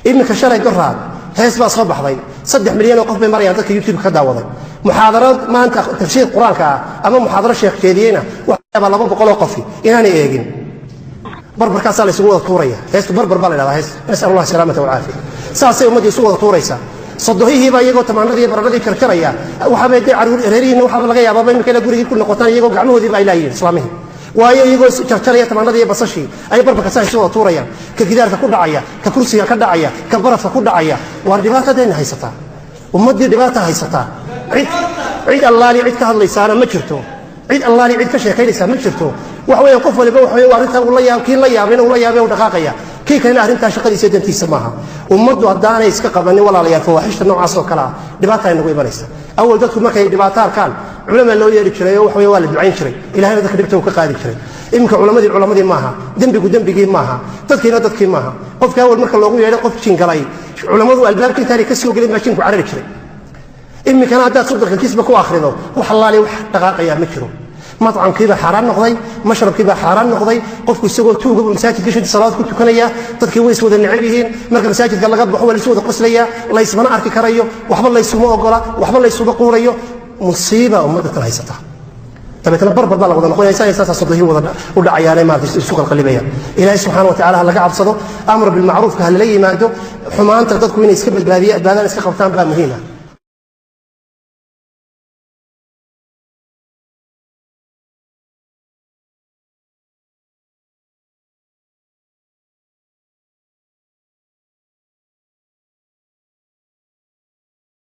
Iminka shalay doraad hees baa soo baxday, 3 milyan oo qof bay marayaan dadka YouTube ka daawaday. Muxaadaro maanta tafsiir qur-aanka ah ama muxaadaro sheekh jeediyeyna waxaa 200 oo qofi inaanay eegin. Barbarkaasaa la isugu wada tuuraya. Heestu barbar baa la dhahdaa hees. Nasal Allah salaamata walcaafiya. Saasay ummaddii isu wada tuuraysaa. Sodohihiibaa iyagoo tamaanadii baradhadii jarjaraya. Waxaaba dee caruur reerihiina waxaaba laga yaabaaba iminka ina gurigii ku noqotaan iyagoo gacmahoodiiba ay laayihiin islaamihii, waayo iyagoo jarjaraya tamaanadii iyo basashii ay barbarka saa isu wada tuurayaan, ka gidaarka ku dhacaya, ka kursiga ka dhacaya, ka barafka ku dhacaya. Waar dhibaatadeenna haysataa, ummaddii dhibaata haysataa. Cid allaali cid ka hadlaysaana ma jirto, cid allaali cid ka sheekaynaysaa ma jirto. Waxa weeyaan qof waliba waxa weeye arrintaa uu la yaab, kii la yaabayna uu la yaabay, uu dhaqaaqaya, kii kalena arrintaa shaqadiisa dantiisa maaha. Ummaddu haddaanay iska qabanin, walaalayaal, fawaaxishta noocaas oo kale ah, dhibaata ay nagu imanaysa. Awal dadku markay dhibaato arkaan culamaa loo yeeri jiray oo waxa weye waa la ducayn jiray, ilahayna dadka dhibta uu ka qaadi jiray. Iminka culamadii culamadii maaha, dembigu dembigii maaha, dadkiina dadkii maaha. Qofka awal marka loogu yeedhay qof jingalay, culammadu albaabka intaanay ka soo gelin baa jinku carari jiray. Iminkana haddaad 30-ka kisba ku akhrido, wax allaali wax dhaqaaqayaa ma jiro. Macamkiibaa xaaraan noqday, mashrabkiibaa xaaraan noqday. Qofku isagoo tuugaba masaajidka shantii salaad ku tukanaya. Dadkii way is wada necab yihiin. Marka masaajidka laga baxo waa laysu wada qoslaya, laysmana arki karayo, waxba laysuma ogola, waxba laysuma quurayo. Musiiba ummadda tan haysata. Dabeetna barbar baa la wada noqonaya, saasaa sodohii wada u dhacayaanay maarata isu qalqalibayaan. Ilaahay subxaana wa tacala ha laga cabsado, amr bilmacruufka ha lala yimaado, xumaanta dadku inay iska badbaadiya badbaadaan iska qabtaan baa muhiima.